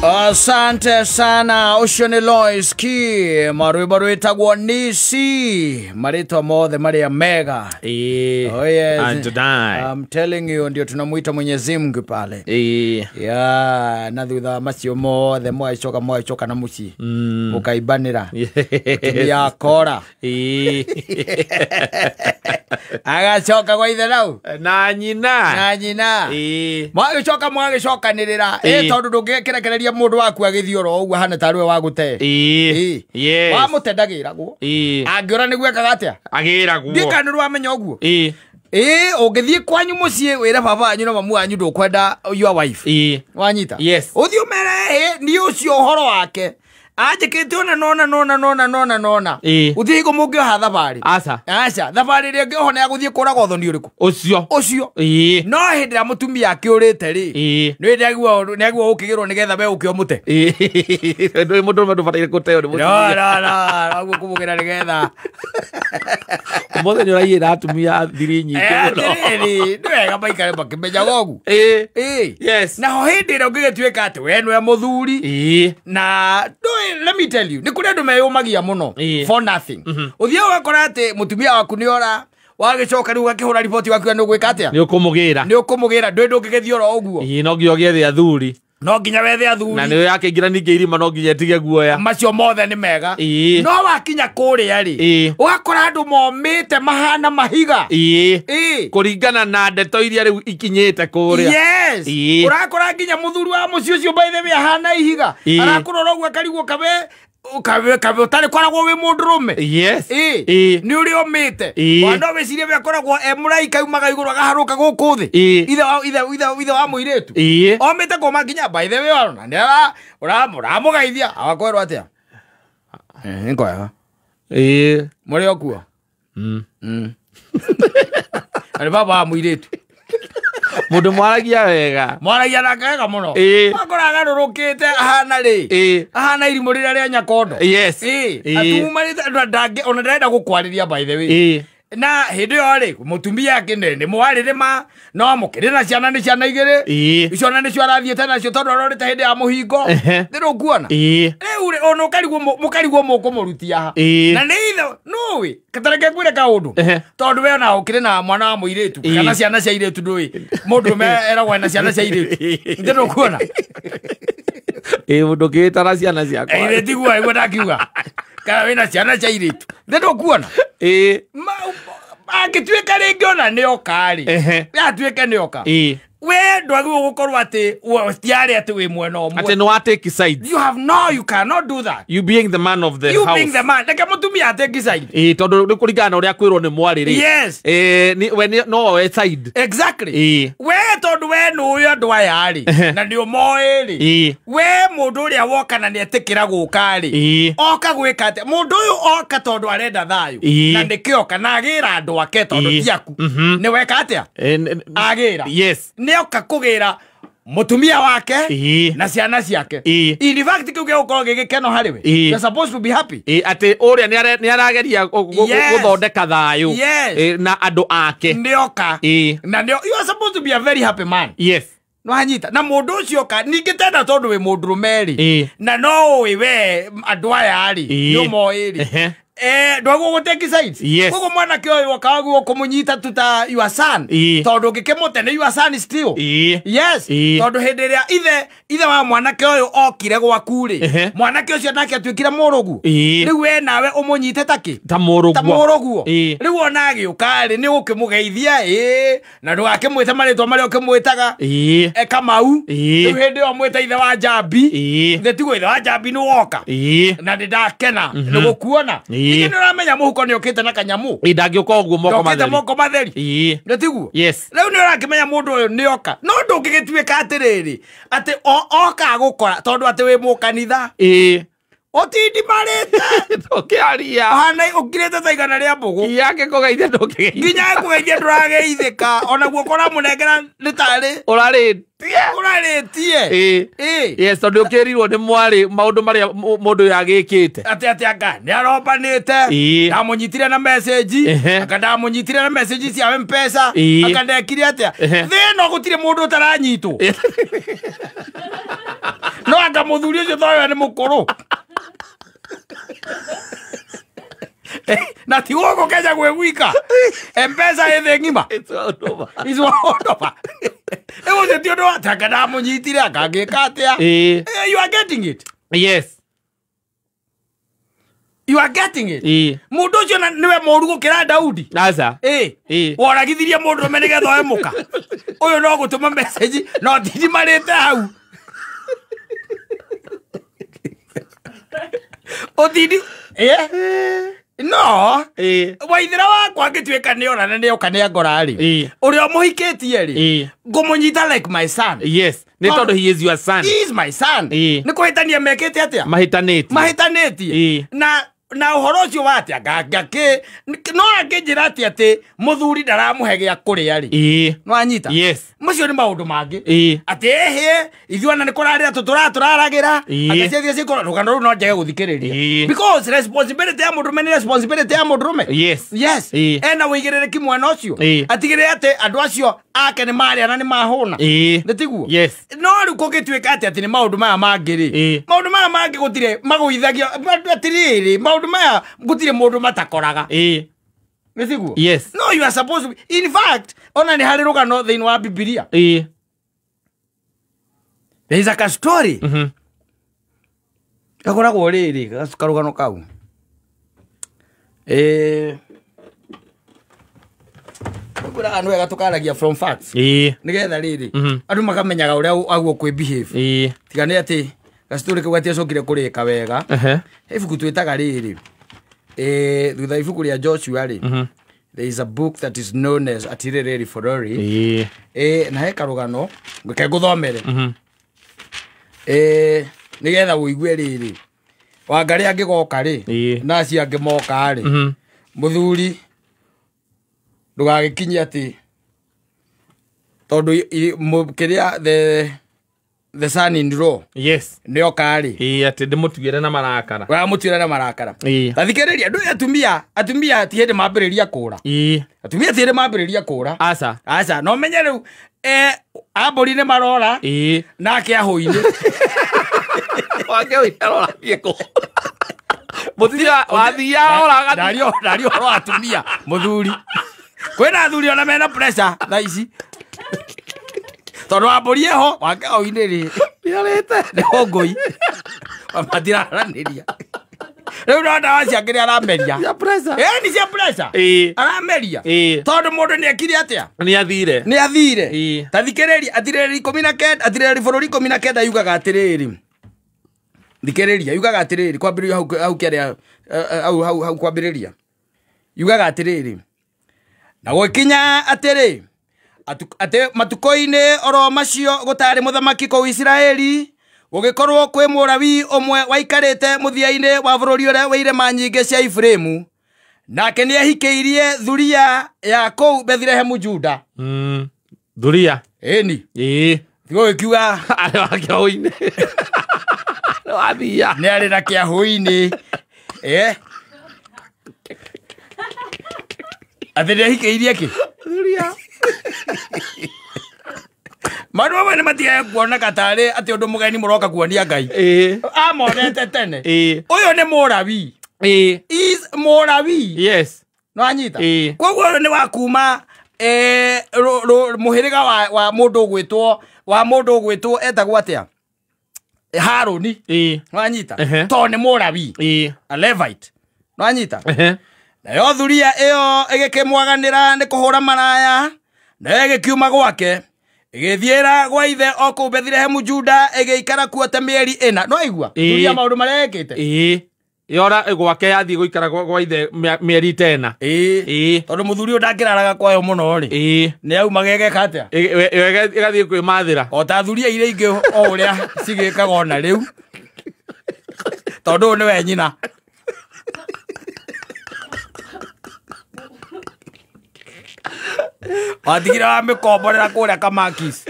Asante sana ucio ni Lois Ki marwimbo rwitagwo Nisi maritwa mothe maria mega. Oh yes. And I'm telling you ndio tunamuita Mwenyezi Mungu pale. Yeah, na thutha macio mothe mwaicoka mwaicoka na muci mukaibanira tumia kora. Agacoka kwa ithe nau na nyina na nyina mwagicoka mwagicokanirira tondu ndungikirekereria mundu waku agithii oro uguo hana tarwe wa gute. Yes. Wamute ndagiragwo angiura niguo ekaga atia agiragwo ndika ni rwamenya uguo ungithie kwanyu mucii wire baba wanyu na mamu wanyu ndukwenda your wife wanyita. Yes. Uthii umere ni ucio uhoro wake anjikite ona nona nona nona nona nona uthii ko mungioha thabari aca aca thabari ria ngioho ni aguthie kuraga uthoni uriku ucio ucio no hindi ria mutumia akiurite ri ni ndiagwo ni agwo ukigirwo nigetha we ukio mute ndu mundu ndu bataire guteo ni mutumia no no no aguo kumugira nigetha mothe ni uraiyira atumia thiri nyingi muno ni wega maikare makimenyaga uguo. Yes. Naho hindi ria ungigituika ati we nwe muthuri na let me tell you ni kuri andu meyumagia muno for nothing. Uthie ugakora ati mutumia waku ni ora wagicoka riu ugakihura riboti waku ni ugwika atia ni ukumugira ni ukumugira ndwi ndungigithii oro uguo no nginya ugiethe athuri no nginya wethe athuri na ni yakiingira ningi irima no nginya etige guoya macio mothe ni mega no wakinya kuria ri ugakora andu momite mahana mahiga kuringana na ndeto iria riu ikinyite kuria. Yes. Urakora nginya muthuri wa mucii ucio by the way ahana ihiga arakurora uguo akarigwo kabe kabe kabe utari koragwo wi mundurume. Yes. Ni uri omite wano wicirie we akoragwo e muraika umaga iguru agaharuka guku thi ithe ithe ithe ithe wa muiretu omite kuma nginya by the way ona ni ara uramugaithia agakwirwo atia nkoya muri okuo ari baba wa muiretu mundu mwaragia wega mwaragia nake wega muno akora agarurukite ahana ri ahana irimu riria ria nyakondo. Yes. Atumarite ndange ona ndirenda gukwariria by the way na hindi yo ri mutumia akine ni mwarire ma no mukiri na ciana ni ciana igiri icio na nicio arathiite nacio tondu arorite hindi ya muhingo ndirukuona riu ri ona ukarigwo mukarigwo mukumurutia ha na ni ithe nuwi katareke ngwire kaundu tondu we ona ukiri na mwana wa muiritu kana ciana cia iritu ndui mundu me eragwo na ciana cia iritu ndirukuona mundu ngitara ciana ciakwa ire tiguo iguo ndakiuga kana wina ciana cia iritu ndirukuona angituika ringi ona ni oka ri atuike ni oka we ndwagirwo gukorwo ati tiari ati wi mwena umwe ati no take side. You have no, you cannot do that. You being the man of the you house, being the man reke mutumia take side tondu ni kuringana na uria kwirwo ni mwari ri. Yes. Ni we no we side. Exactly. We tondu we nuyo andu aya ri na ni umoĩ ri we mundu uria woka na ni etikira guka ri oka gwika ati mundu uyu oka tondu arenda thayu na nikioka na agira andu ake tondu ti aku ni weka atia agira. Yes. Nioka kugira mutumia wake na ciana ciake. In fact kiu gigukorwo gigikeno hari we. You're supposed to be happy. Ati uria ni arageria guthondeka thayu na andu ake nioka na you are supposed to be a very happy man. Yes. No anyita na mundu ucio ka ningi tena tondu wi mundurume ri na no wi we andu aya ri ni moi ri ndwagwo guteki sides. Yes. Koguo mwanake uyu okagwo kumunyita tuta your son tondu ngikimute ni your son still. Yes. Tondu hindi ria ithe wa mwanake uyu okire gwaku ri mwanake ucio nake atuikire murugu riu we nawe umunyite taki ta muruguo ta muruguo riu ona agiuka ri ni gukimugeithia na ndugakimwite maritwa maria ukimwitaga Kamau riu hindi yo mwita ithe wa Njambi thitiguo ithe wa Njambi ni woka na ndindakena ni gukuona Ningĩ nĩ ũramenya mũhuko nĩ ũkĩte na kanyamũ ndangĩũka ũguo moko matheri moko matheri nĩ tiguo. Yes. Rĩu nĩ ũrakĩmenya mũndũ ũyũ nĩ oka no ndũngĩgĩtuĩka atĩrĩrĩ atĩ oka agũkora tondũ atĩ wĩ mũkanitha ũtindimarĩte ndũkĩaria ahana ũkirĩte ta igana rĩa mbũgũ nginya angĩkũgeithia ndũngĩgeithia nginya angĩkũgeithia ndũrageithĩka ona guoko ũramũnengera nĩ tarĩ ũrarĩtie ũrarĩtie Yes, tondu ukirirwo ni mwari maundu maria mundu yagikite ati ati anga ni arombanite ndamunyitire na message anga ndamunyitire na message cia M-Pesa anga ndekire atia thino gutire mundu utaranyitwo no Anga muthuri ucio thoyo ni mukuru. Na ti guku Kenya gwi gwika. M-Pesa ithi ng'ima. It's all over. It's all over. Ucio ti undu atanga ndamunyitire akangika atia. You are getting it. Yes. You are getting it. Mundu ucio niwe moru gukira Daudi. Aca. Woragithirie mundu rume nigetha oe muka. Uyu no gutuma message no ndirimarite hau. Uthindi no waithira wakwa ngituika ni ora na ni oka ni angora ri uria muhikitie ri ngumunyita like my son. Yes, ni tondu he is your son. He is my son. Ni kuhitania mekite atia? Mahitanitie. Na uhoro ucio wa atia ngangake no angĩnjĩra atĩ atĩ mũthuri ndaramuhe gĩa kũrĩa rĩ no anyita. Yes. Macio nĩ maũndũ mangĩ atĩ ĩhĩ ithuĩ ona nĩ kũrarĩra tũtũraragĩra atĩ ciathiĩ cikũra rũgano rũu no njage gũthikĩrĩria because responsibility ya mũndũrũme nĩ responsibility ya mũndũrũme. Yes. Yes. Ena wĩigĩrĩrĩki mwena ũcio atigĩrĩre atĩ andũ acio ake nĩ marĩa na nĩ mahũna nĩ tiguo. Yes. No rĩu kũngĩtuĩka atĩ atĩ nĩ maũndũ maya mangĩ rĩ maũndũ maya mangĩ gũtirĩ magũithagio atĩrĩrĩ maũndũ maya gũtirĩ mũndũ matakoraga. Nĩ tiguo. Yes. No, you are supposed to be. In fact, ona nĩ harĩ rũgano thĩinĩ wa Bibilia. There is a story. Gakoragwo rĩrĩ karũgano kau. Kwĩra andũ wega tũkaragia from facts. Nĩgetha rĩrĩ andũ makamenyaga ũrĩa aguo kwĩ behave. Tiga nĩ atĩ gastori kau gatiacokire kũrĩka wega. Ibuku twĩtaga rĩrĩ thutha ibuku rĩa Joshua rĩ there is a book that is known as Atiriri Forori. Na he karũgano ngeke ngũthomere. Nĩgetha ũigue rĩrĩ Wangarĩ angĩgoka rĩ na acio angĩ moka rĩ mũthuri ndũgagĩkinyie atĩ tondũ kĩrĩa the son in law. Yes. Nĩ oka rĩ. Atĩ ndĩmũtuĩre na marakara. Wamũtuĩre na marakara. Ta thikĩrĩria ndũĩ atumia ti hĩndĩ mambĩrĩria kũra. Atumia ti hĩndĩ mambĩrĩria kũra. Aca. Aca no menye rĩu ambũri nĩ marora nake ahũinĩ. Wake ũinĩ arora kũ. Mũthia wathia oraga. Ndario ũhoro wa atumia mũthuri. Kwĩna athuri ona mena pressure thaa ici. Tondũ wambũri eho wake hau-inĩ rĩ nĩarĩte nĩ hũngũi matiraranĩria rĩu no ndawa ciake nĩ arameria cia pressure. Nĩ cia pressure arameria tondũ mũndũ nĩ ekire atĩa nĩ athire nĩ athire. Ta thikĩrĩria Atirĩrĩri 19 Atirĩrĩri bũrũri 19 yugaga atĩrĩrĩ thikĩrĩria yugaga atĩrĩrĩ kwambĩrĩria hau kĩarĩa hau kwambĩrĩria yugaga atĩrĩrĩ na gũkinya atĩrĩ atĩ matukũ-inĩ oro macio gũtarĩ mũthamaki kũu Isiraeli gũgĩkorwo kwĩ Mũlawi ũmwe waikarĩte mũthia-inĩ wa bũrũri ũrĩa wĩ irĩma nyingĩ cia Efraimu nake nĩehikĩirie thuria ya kũu Bethilehemu Juda. Thuria ĩni tigo gĩkiuga arĩ wa kĩahũ-inĩ wathia nĩ arĩ na kĩahũ-inĩ atĩ nĩehikĩirie kĩ thuria. Maũndũ mamwe nĩ matigaga kuoneka tarĩ atĩ ũndũ mũgeni mũroka kuonia Ngai. Amonete tene. Ũyũ nĩ Mũlawi. Is Mũlawi. Yes. No anyita. Koguo ũyũ nĩ wa kuma mũhĩrĩga wa mũndũ ũgwĩtwo wa mũndũ ũgwĩtwo etagwo atĩa Harũni. No anyita. Tondũ nĩ Mũlawi. A Levite. No anyita. Nayo thuria ĩyo ĩgĩkĩmwaganĩra nĩ kũhũra maraya nayo ĩgĩkiuma gwake ĩgĩthiĩra gwa ithe o kũu Bethilehemu Juda ĩgĩikara kuo ta mĩeri ĩna. No aigua thuria maũndũ marĩa ĩkĩte. Yora gwake yathiĩ gũikara gwa ithe mĩeri tena. Tondũ mũthuri ũyũ ndangĩraraga kwayo mũno rĩ nĩ aumaga ĩgeka atĩa ĩgathiĩ kwĩmathĩra o ta thuria iria ingĩ o ũrĩa cigĩkaga ona rĩu tondũ ũyũ nĩwe nyina. Watigire wa mĩkomborera kũrĩa Kamakis.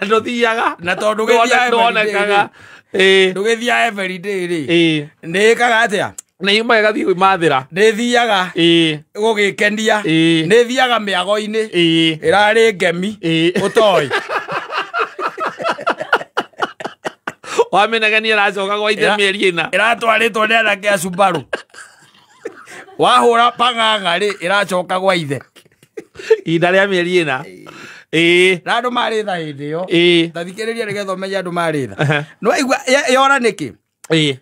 Ndũthiaga na tondũ ndũonekaga ndũgĩthiaga every day rĩ nĩ ĩkaga atĩa nĩ yuma ĩgathiĩ kwĩmathĩra nĩ thiaga gũgĩkenia nĩ thiaga mĩago-inĩ ĩrarĩ ngemi ũtoĩ. Wamĩnegenia ĩracoka gwa ithe mĩeri ĩna. Ĩratwarĩtwo nĩ anake a Subaru. Wahũra pang'ang'a rĩ ĩracoka gwa ithe. Ihinda rĩa mĩeri ĩna. Ĩĩ. Na andũ marĩ tha hĩndĩ ĩyo. Ĩĩ. Ta thikĩrĩria nĩgetha ũmenye andũ marĩ tha. Nĩ waigua yora nĩkĩ? Ĩĩ.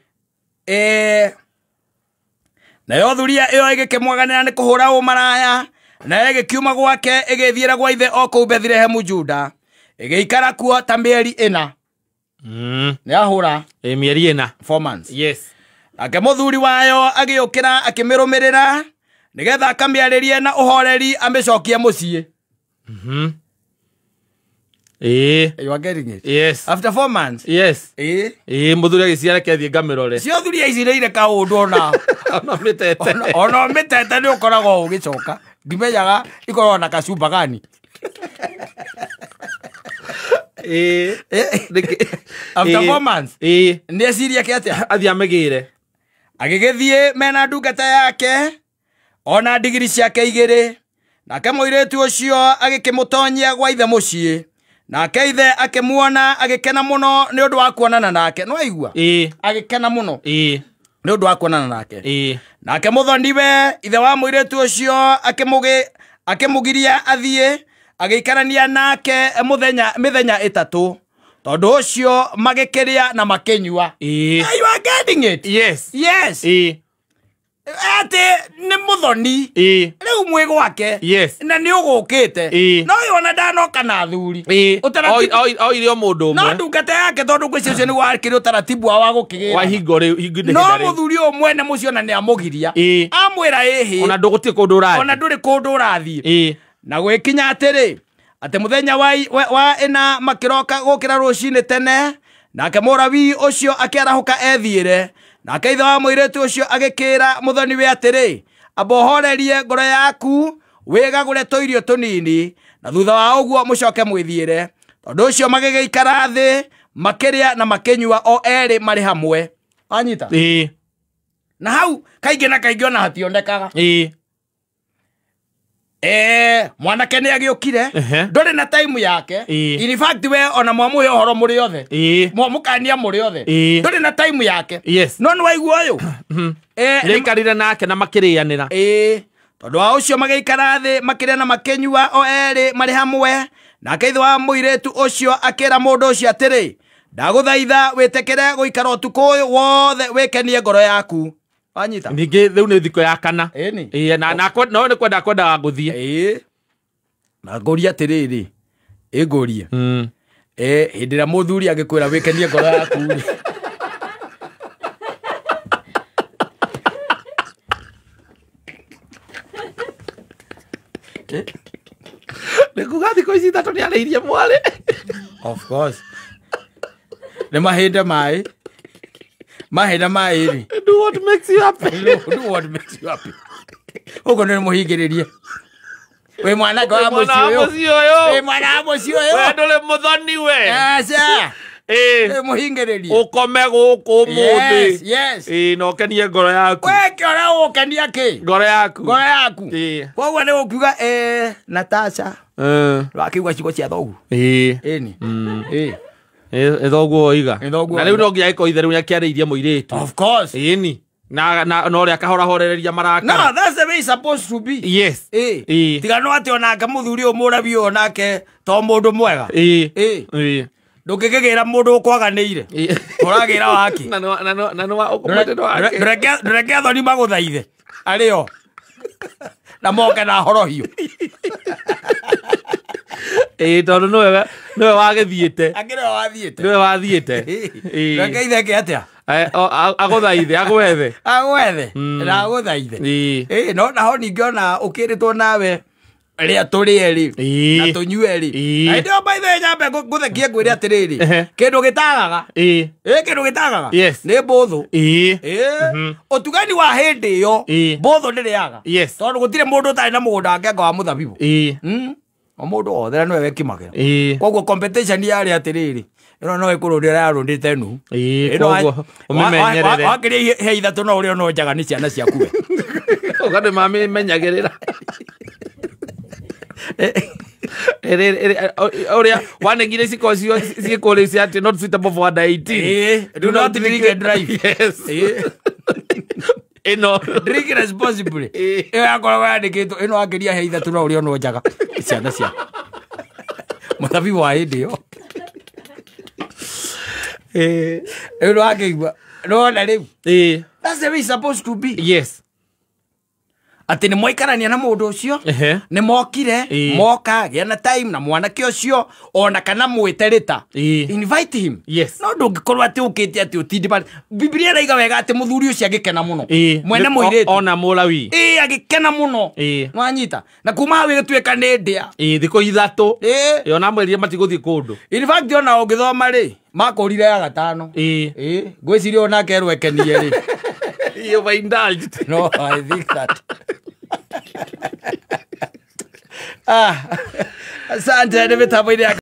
Nayo thuria ĩyo ĩgĩkĩmwaganĩra nĩ kũhũra ũmaraya, nayo ĩgĩkiuma gwake ĩgĩthiĩra gwa ithe o kũu Bethilehemu Juda. Ĩgĩikara kuo ta mĩeri ĩna. Nĩ ahũra. Ĩ mĩeri ĩna. 4 months. Yes. Nake mũthuri wayo agĩũkĩra akĩmĩrũmĩrĩra nĩgetha akamĩarĩrie na ũhoreri amĩcokie mũciĩ. Ĩĩ. You are getting it? Yes. After 4 months. Yes. Ĩĩ. Ĩĩ mũthuri agĩciara kethiĩ ngamĩrore. Cio thuria ici nĩ irĩ kaũndũ ona. Ona mĩtete. Ona mĩtete nĩ ũkoragwo ũgĩcoka. Ndimenyaga ikoragwo na kacumba gani. Ĩĩ. After 4 months. Ĩĩ. Nĩ eciria ke atĩa? Athiĩ amĩgĩre. Agĩgĩthiĩ mena ndungata yake ona ndigiri ciake igĩrĩ. Nake mũirĩtu ũcio agĩkĩmũtonyia gwa ithe mũciĩ. Nake ithe akĩmuona agĩkena mũno nĩ ũndũ wa kuonana nake. Nĩ waigua? Ĩĩ. Agĩkena mũno. Ĩĩ. Nĩ ũndũ wa kuonana nake. Ĩĩ. Nake mũthoniwe ithe wa mũirĩtu ũcio akĩmũgiria athiĩ agĩikarania nake mĩthenya ĩtatũ. Tondũ ũcio magĩkĩrĩa na makĩnyua. Ĩĩ. You are getting it? Yes. Yes. Ĩĩ. Atĩ nĩ mũthoni. Ĩĩ. Rĩu mwĩ gwake. Yes. Na nĩ ũgũkĩte. Ĩĩ. No ũyũ ona ndanoka na athuri. Ĩĩ. Oire o mũndũ ũmwe. No ndungata yake tondũ ngwĩciria ũcio nĩ wakĩrĩ ũtaratibu wa gũkĩgĩra. Wa hingo rĩu, hingo No mũthuri ũyũ mwene mũciĩ ona nĩ amũgiria. Ĩĩ. Amwĩra ĩhĩ. Ona ndũgũtirĩ kũndũ ũrathiĩ. Ona ndũrĩ kũndũ ũrathiĩ. Ĩĩ. Na gwĩkinya atĩrĩ, atĩ mũthenya wa ĩna makĩroka gũkĩra rũcinĩ tene, nake mũrabii ũcio akĩarahũka ethiĩre. Nake ithe wa mũirĩtu ũcio agĩkĩra mũthoniwe atĩrĩ, amba ũhorerie ngoro yaku wĩgagũre tũirio tũnini, na thutha wa ũguo mũcoke mwĩthiĩre. Tondũ ũcio magĩgĩikara thĩ makĩrĩa na makĩnyua o erĩ marĩ hamwe. Wanyita? Ĩĩ. Na hau kaingĩ na kaingĩ ona hationekaga. Ĩĩ. Mwanake nĩ agĩũkire, ndũrĩ na time yake. Ĩĩ. In fact we ona mwamũhe ũhoro mũrĩ othe. Ĩĩ. Mwamũkania mũrĩ othe. Ĩĩ. Ndũrĩ na time yake. Yes. No nĩ waigua ũyũ? Nĩaikarire nake na makĩrĩanĩra. Ĩĩ. Tondũ wa ũcio magĩikara thĩ makĩrĩa na makĩnyua o erĩ marĩ hamwe. Nake ithe wa mũirĩtu ũcio akĩra mũndũ ũcio atĩrĩ, ndagũthaitha wĩtĩkĩre gũikara ũtukũ ũyũ wothe wĩkenie ngoro yaku. Wanyita? Ningĩ rĩu nĩ thikũ ya kana. Ĩni. Ĩĩ, na no nĩ kwenda kwendaga gũthiĩ. Ĩĩ. Na ngũrie atĩrĩrĩ, ĩ ngũrie. Hĩndĩ ĩrĩa mũthuri angĩkwĩra wĩkenie ngoro yaku rĩ. Nĩ kuga thikũ ici ithatũ nĩarĩirie mwarĩ. Of course. Nĩ mahĩnda maĩ. Mahĩnda maĩ rĩ. Do what makes you happy. Do what makes you happy. Ũguo nĩ mũhingĩrĩrie. Wĩ mwanake wa mũciĩ ũyũ. Wĩ mwana wa mũciĩ ũyũ. We ndũrĩ mũthoni we. Aca. Ĩĩ. Wĩ mũhingĩrĩrie. Ũkome gũkũ ũmũthĩ. Yes, yes. Ĩĩ, na ũkenie ngoro yaku. We kĩora ũkenia kĩ? Ngoro yaku. Ngoro yaku. Ĩĩ. Koguo nĩ ũkiuga Natasha. Wakĩigua ciugo cia thoguo. Ĩĩ. Ĩni. Ĩĩ. Ĩ thoguo oiga. Ĩ thoguo Na rĩu no nginya ĩkorwo ithe rĩu nĩakĩarĩirie mũirĩtu. Of course. Ĩni. Na na ũrĩa akahorahorereria marakara. No, that's the way it's supposed to be. Yes. Ĩĩ. Ĩĩ. Tiga no atĩ onake mũthuri ũyũ mũrabi ũyũ onake to mũndũ mwega. Ĩĩ. Ĩĩ. Ĩĩ. Ndũngĩkĩgĩra mũndũ ũkwaganĩire. Ĩĩ. Ũragĩra wake. Na nĩ wa ũkomete nĩ wake. Ndũreke athoni magũthaithe. Arĩ o. Na moke na horohio. Ĩĩ, tondũ nĩwe wagĩthiĩte. Akĩrĩ we wathiĩte. Nĩwe wathiĩte. Ĩĩ. Ndũreke ithe eke atĩa? Agũthaithe, agwethe. Agwethe. Na agũthaithe. Ĩĩ. Ĩĩ, no naho ningĩ ona ũkĩrĩtwo nawe rĩa tũrĩe rĩ. Ĩĩ. Na tũnyue rĩ. Ĩĩ. Na hĩndĩ ĩyo by the way nyambe ngũthekie ngwĩre atĩrĩrĩ. Kĩndũ gĩtagaga. Ĩĩ. Ĩĩ, kĩndũ gĩtagaga. Yes. Nĩ mbũthũ. Ĩĩ. Ĩĩ. Ũtugani wa hĩndĩ ĩyo, Ĩĩ. mbũthũ ndĩrĩaga. Yes. Tondũ gũtirĩ mũndũ ũtarĩ na mũgũnda wake anga wa mũthabibũ. Ĩĩ. O mũndũ wothe na nĩwe wekimagĩra. Ĩĩ. Koguo competition yarĩ atĩrĩrĩ, ĩno no ĩkũrũndĩra yarũndĩte nu. Ĩĩ, koguo ũmĩmenyerere. Wakĩrĩa he ithatũ no ũrĩa no njaga nĩ ciana ciaku we. Ũga nĩ mamĩmenyagĩrĩra. Ũrĩa wanengire ciko cio ciĩkũrĩ cia atĩ not suitable for under 18. Do not drink and drive. Yes. Ĩno Drink responsibly. Ĩyo yakoragwo yandĩkĩtwo ĩno akĩria he ithatũ no ũrĩa onwo njaga ciana cia mũthabibu wa hĩndĩ ĩyo. Rĩu nĩwakĩigua nĩwona rĩu. That's the way it's supposed to be. Yes. Atĩ nĩ mwaikarania na mũndũ ũcio, nĩ mokire, moka gĩa na time na mwanake ũcio, ona kana mwĩte rĩta. Invite him. Yes. No ndũngĩkorwo atĩ ũkĩte atĩ ũtindi. Bibilia ĩraiga wega atĩ mũthuri ũcio agĩkena mũno. Mwene mũirĩtu. Ona Mũlawi. Agĩkena mũno. Nwanyita. Na kuma hau ĩgĩtuĩka nĩ ndĩa. Thikũ ithatũ. Ona mwĩrire matigũthiĩ kũndũ. In fact ona ũngĩthoma rĩ, makũrire ya gatano. Ngwĩciria onake erwo ekenie rĩ. You overindulged. No, I think that. Asante nĩ mĩtambo-inĩ ya